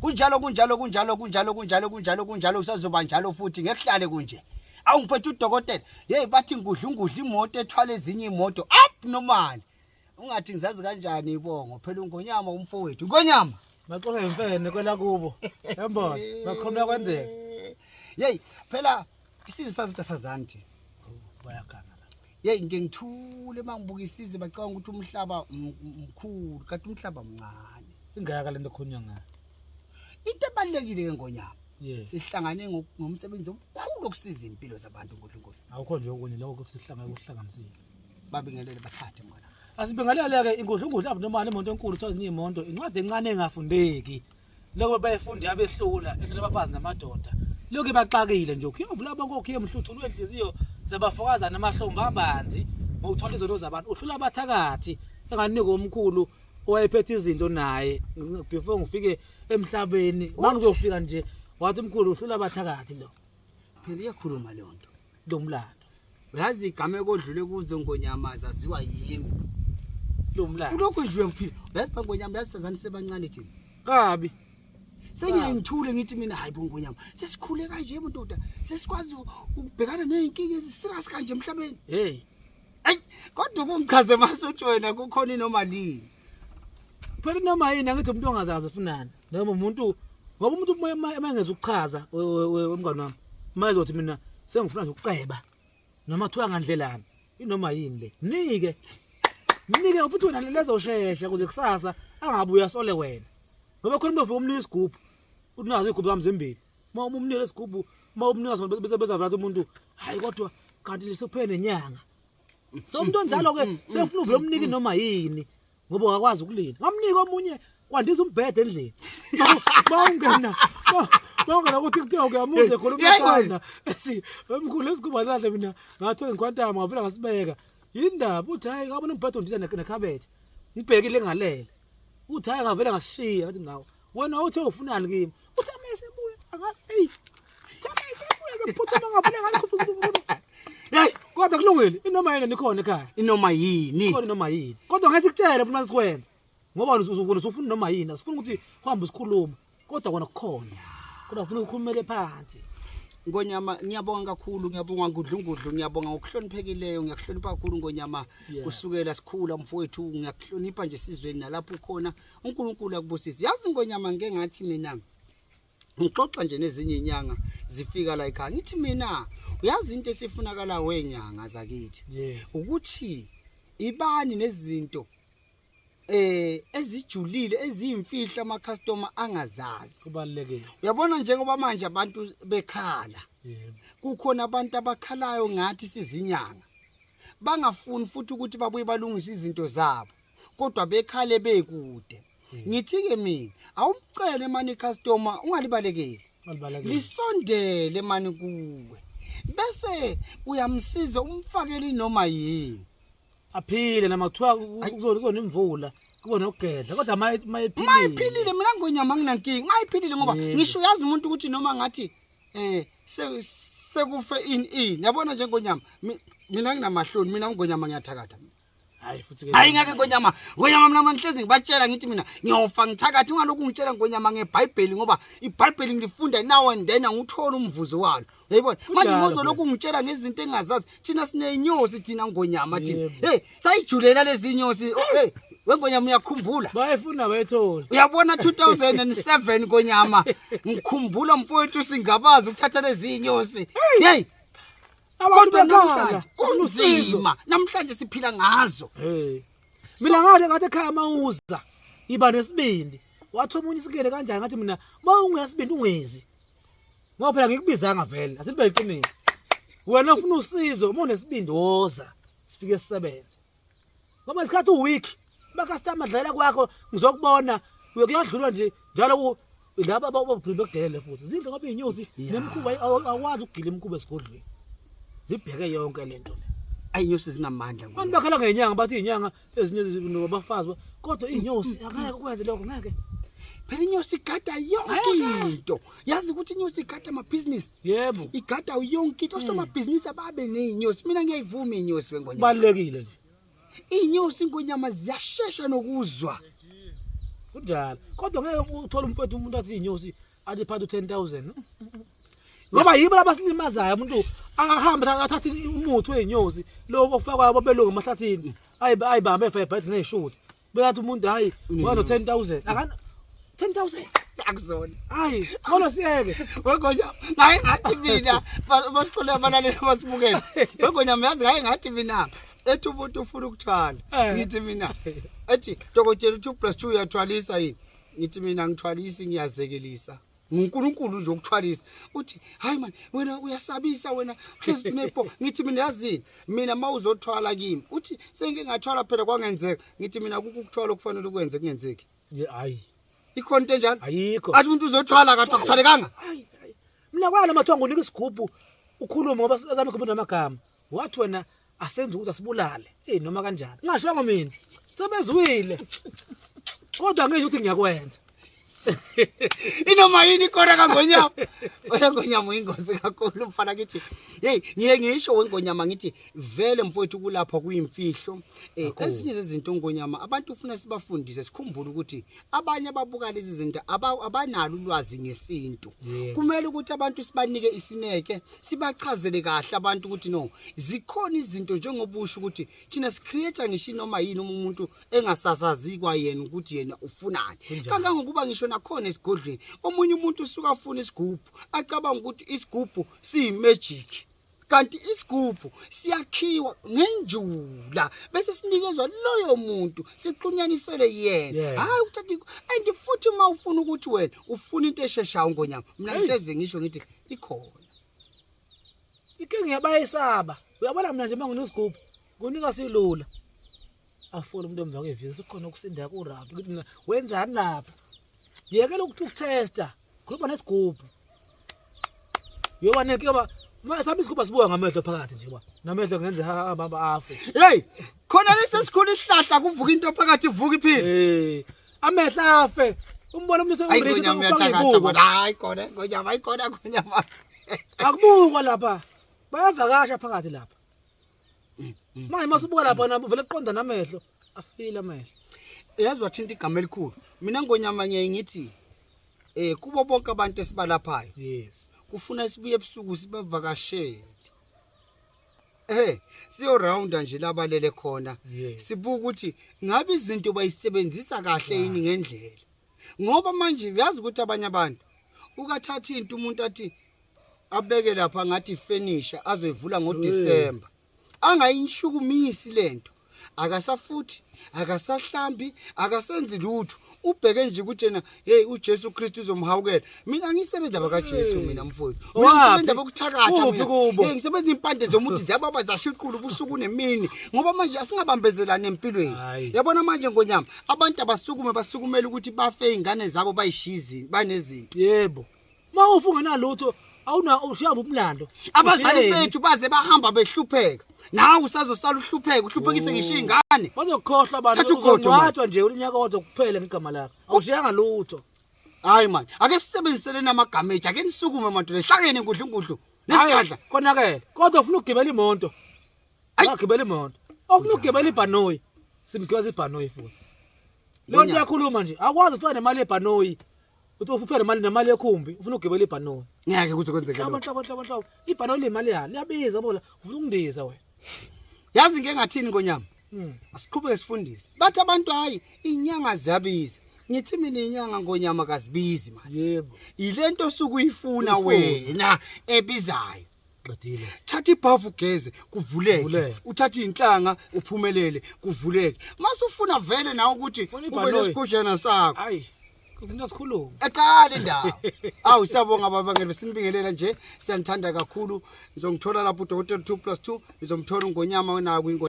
Kunjalo kunjalo kunjalo kunjalo kunjalo kunjalo kunjalo kusazoba njalo futhi ngekuhlale kunje. Awungiphethe udokotela. Hey bathi ngudla ungudla imoto ethwala ezinye imoto up nomani. Ungathi ngizazi kanjani ibongo phela ungonyama umfowethu. Ngonyama. Baxoxa imfene kwelakubo. Yambona, bakhona kwenzeka. Hey phela isizwe sazi ukuthi asazani thina. Bayaganga la. Hey ngike ngithule mangibuka isizwe bacabanga ukuthi umhlaba mkhulu kanti umhlaba mncane. Ingaka lento ekhulunywa ngayo. Into ebalekile ke ngonyama. Yes. Sihlangane ngomsebenzi omkhulu okusiza impilo zabantu ngoNkulunkulu. Awukho nje okunye lokho kusihlangana kuhlanganisile. Babingelele bathathe ngona. Asibingelele ke ingudlungudlu abnormal imoto enkulu kuthiwa ezinye imoto incwadi encane engafundeki. Lokho bayifunda yabehlula ehlula abafazi namadoda. Lokho ibaxakile nje ukuyovula bonke okhiye emhluthulo wenhliziyo zabafokazana amahlombe abanzi ngokuthwala izinto zabantu uhlula abathakathi enganika omkhulu owayephethe izinto naye before ngifike emhlabeni mangizofika nje wathi umkhulu uhlula abathakathi lo. Phela iyakhuluma leyo nto. Lo mlando. Uyazi igama ekodlule kuzo ngonyama zaziwa yimi. Lo mlando. Ulokhu nje uyangiphila. Uyazi pha ngonyama uyazi sazani sebancane thina. Kabi. Sengiyangithule ngithi mina hayi bo ngonyama. Sesikhule kanje ndoda. Sesikwazi ukubhekana nezinkinga eziserious kanje emhlabeni. Hey. Ayi kodwa ukungichaze masuthi wena kukhona inoma lini. Phela noma yini angithi umuntu ongazazi ufunani noma umuntu ngoba umuntu uma engeza ukuchaza umngani wami uma ezothi mina sengifuna nje ukuceba noma kuthiwa ngandlelani inoma yini le mnike mnike futhi wena lezoshesha ukuze kusasa angabuya asole wena ngoba khona umuntu ofika umnika isigubhu uthi nazo izigubhu zami zimbili uma umnika lesigubhu uma umnika sona bese bezavela umuntu hayi kodwa kanti sekuphele nenyanga so umuntu onjalo ke sefuna uvele umnike noma yini ngoba ungakwazi ukulinda ngamnika omunye kwandisa umbhede endlini bawungena bawungena ku TikTok yamuze khona umakaza ethi wemkhulu esiguba lahle mina ngathola ngikhwantama ngavela ngasibeka yindaba uthi hayi ngabona umbhede undiza nekhabethe ngibhekile ngalele uthi hayi ngavela ngasishiya ngathi ngawo wena uthe ufunani kimi uthi amese ebuya hey amese ebuya ngiphuthuma ngavela ngalikhupha. Hey kodwa kulungile inoma yini nikhona ekhaya. Inoma yini? Ikhona noma yini. Kodwa ngeke sikutshele futhi masikwenza. Ngoba uzofuna usufuna noma yini, asifuni ukuthi uhambe usikhuluma. Kodwa kona kukhona. Kodwa ufuna ukukhulumele phansi. Ngonyama ngiyabonga kakhulu, ngiyabonga ngudlungudlu, ngiyabonga ngokuhloniphekileyo, ngiyakuhlonipha kakhulu ngonyama kusukela sikhula mfowethu, ngiyakuhlonipha nje sizweni nalapho ukhona. uNkulunkulu akubusise. Yazi ngonyama ngeke ngathi mina ngixoxa nje nezinye inyanga zifika la ekhaya ngithi mina uyazi into esifunakala wenyanga zakithi ukuthi ibani nezinto ezijulile eziyimfihlo ama customer angazazi. Kubalekile. Uyabona njengoba manje abantu bekhala. Kukhona abantu abakhalayo ngathi sizinyanga. Bangafuni futhi ukuthi babuye balungise izinto zabo kodwa bekhale bekude. Ngithi ke mina awumcele mani customer ungalibalekeli. Lisondele mani kuwe. Bese uyamsiza umfakele noma yini. Aphile nama kuthiwa kuzona imvula kube nokugedla kodwa mayiphilile. Mayiphilile mina ngonyama nginankinga. Mayiphilile ngoba ngisho uyazi umuntu ukuthi noma ngathi sekufe in yabona nje ngonyama mina nginamahloni mina ngonyama ngiyathakatha. Hayi futhi ke. Hayi ngeke ngonyama. Ngonyama mina ngihlezi ngibatshela ngithi mina ngiyofa ngithakatha ungalokhu ngitshela ngonyama ngeBhayibheli ngoba iBhayibheli ngilifunda now and then anguthola umvuzo walo. Uyayibona? Manje ngozolokhu ngitshela ngezinto engingazazi. Thina sineyinyosi thina ngonyama thina. Hey, sayijulela lezi inyosi. Hey, wengonyama uyakhumbula? Bayifuna bayithola. Uyabona 2007 ngonyama. Ngikhumbula mfowethu singabazi ukuthatha lezi inyosi. Hey. Kodwa namhlanje kunzima. Namhlanje siphila ngazo. Hey. Mina ngale ngathi ekhaya mawuza iba nesibindi. Wathi omunye isikele kanjani ngathi mina mawungesibindi ungezi. Ngoba phela ngikubizanga vele, asibe iqiniso. Wena ufuna usizo, uma unesibindi woza, sifike sisebenze. Ngoba isikhathi uweek, ba customer dlalela kwakho ngizokubona, uyokuyadlula nje njalo laba abaphila bekudelele futhi. Zindle ngoba inyosi nemikhuba awakwazi ukugila imikhuba esigodlweni. Zibheke yonke lento le. Ayi inyosi zinamandla. Abantu bakhala ngenyanga bathi inyanga ezinye nabafazi kodwa inyosi angeke ukwenze lokho ngeke. Phela inyosi igada yonke into. Yazi ukuthi inyosi igada amabhizinisi. Yebo. Igada yonke into. Osomabhizinisi ababe neyinyosi. Mina ngiyayivuma inyosi wengonyama. Kubalekile nje. Inyosi ingonyama ziyashesha nokuzwa. Kunjalo. Kodwa ngeke uthole umfethu umuntu athi inyosi athi phatha u10000. Ngoba yibo labasilimazayo umuntu ahambe athathe umuthi wezinyosi lo ofakwa abelungu emahlathini ayibambe efa ebhayibheli neshuthi. Bekathi umuntu hayi wano 10000. Akana 10000 akuzona. Hayi, ngcono siyeke. Wengonya, ngaye ngathi mina basiqole abalaleli basibukele. Wengonya yazi ngaye ngathi mina ethi umuntu ufuna ukuthwala. Ngithi mina ethi dokotela 2 + 2 uyathwalisa yini? Ngithi mina ngithwalisi ngiyazekelisa. nguNkulunkulu nje ukuthwalisa uthi hayi man wena uyasabisa wena hlezi kunepo ngithi mina yazini mina mawuzothwala kimi uthi sengike ngathwala phela kwangenzeka ngithi mina kukho ukuthwala okufanele ukwenze kungenzeki hayi ikhona into enjalo ayikho athi umuntu uzothwala kathi akuthwalekanga hayi mina kwala mathiwa ngunika isigubhu ukhulume ngoba azame igubhu namagama wathi wena asenze ukuthi asibulale eh noma kanjani ngashongo mina sebezwile kodwa ngisho ukuthi ngiyakwenza inoma yini ikona kangonyama wena ngonyama uyingozi kakhulu mfana kithi hey ngiye ngisho wengonyama ngithi vele mfowethu kulapha kuyimfihlo eh ezinye zezinto ngonyama abantu ufuna sibafundise sikhumbule ukuthi abanye ababuka lezi zinto abanalo ulwazi ngesintu kumele ukuthi abantu sibanike isineke sibachazele kahle abantu ukuthi no zikhona izinto njengobusho ukuthi thina sicreate ngisho noma yini uma umuntu engasasazi kwayena ukuthi yena ufunani kangangokuba ngisho nakhona esigodlweni omunye umuntu usuka afuna isigubhu acabanga ukuthi isigubhu siyimagic kanti isigubhu siyakhiwa ngenjula bese sinikezwa loyo muntu sixhunyanisele yena hayi ukuthatha and futhi uma ufuna ukuthi wena ufuna into esheshayo ngonyama mina ngihleze ngisho ngithi ikhona inkinga yabayisaba uyabona mina nje manginesigubhu kunika silula afole umuntu emva kweviki sekukhona ukusinda kurabi ukuthi mina wenzani lapha yekela ukuthi ukutesta khuluma nesigubhu yoba nenkinga sami isigubhu asibuka ngamehlo phakathi nje ba namehlo ngenze hamba afe hey khona lesi sikhulu isihlahla kuvuka into phakathi ivuka iphile eh amehlo afe umbona umuntu usewurithi ufaka hayi khona ngonyama hayi khona ngonyama akubukwa lapha bayavakasha phakathi lapha manje masubuka lapha nabo vele kuqonda namehlo afile amehlo yazi wathinta igama elikhulu mina ngonyama ngiyaye ngithi eh kubo bonke abantu esibalaphayo yes kufuna sibuye ebusuku sibavakashele eh siyo rounda nje labalele khona sibuka ukuthi ngabe izinto bayisebenzisa kahle yini ngendlela ngoba manje uyazi ukuthi abanye abantu ukathatha into umuntu athi abeke lapha ngathi furniture azoyivula ngoDecember angayishukumisi lento akasafuthi akasahlambi akasenzi lutho ubheke nje ukuthi yena hey uJesu Kristu uzomhawukela mina ngisebenza indaba kaJesu mina mfowethu mina ngisebenza indaba yokuthakatha mina hey ngisebenza impande zomuthi ziyababa zashiqula ubusuku nemini ngoba manje asingabambezelani empilweni yabona manje ngonyama abantu abasukume basukumele ukuthi bafe izingane zabo bayishiye banezinto yebo Uma ufa ungenalutho awuna ushiya umlando. Abazali bethu baze bahamba behlupheka. Nawe usazosala uhlupheka, uhluphekise ngisho izingane. Bazokhohlwa abantu uzongcwatshwa nje unyaka wodwa kuphela ngegama lakho. Awushiyanga lutho. Hayi man, ake sisebenziseleni amagama ethu, ake nisukume madoda, hlangene ngudlu ngudlu. Nesigadla. Konakele. Kodwa ufuna ukugibela imoto. Wagibela imoto. Awufuna ukugibela ibhanoyi. Simgibeza ibhanoyi futhi. Leyo nto iyakhuluma nje. Akwazi ufika nemali yebhanoyi. Uthi ufika nemali nemali yekhumbi, ufuna ukugibela ibhanoyi. Ngeke kuze kwenzeke lokho. Nhlobo nhlobo nhlobo. Ibhanoyi limali yalo, liyabiza bola. Ufuna ukundiza wena. Yazi ngeke ngathini ngonyama? Asiqhubeke sifundise. Bathi abantu hayi inyanga ziyabiza. Ngithi mina inyanga ngonyama kazibizi manje. Yebo. Ilento osuke uyifuna wena ebizayo. Qedile. Thatha ibhavu ugeze kuvuleke. Uthatha inhlanga uphumelele kuvuleke. Mase ufuna vele nawe ukuthi ube nesigujana sakho. Hayi. Kufuna sikhulume. Eqala indawo. Awu siyabonga baba ngeke sinibingelela nje siyanithanda kakhulu. Ngizongithola lapho uDokotela 2 + 2 ngizomthola ungonyama wenayo kwingo.